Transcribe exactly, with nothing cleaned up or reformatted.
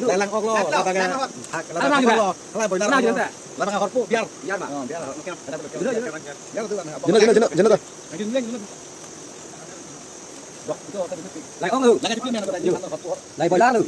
Lang-lang ok lo, labang a, hak, labang ok lo, labang boiler ok lo, labang a horpo, biar. Biar ma? Oh, biar. Biar tu kan. Jino, jino, jino, jino ta. Lang ok lo. Lai boiler lo.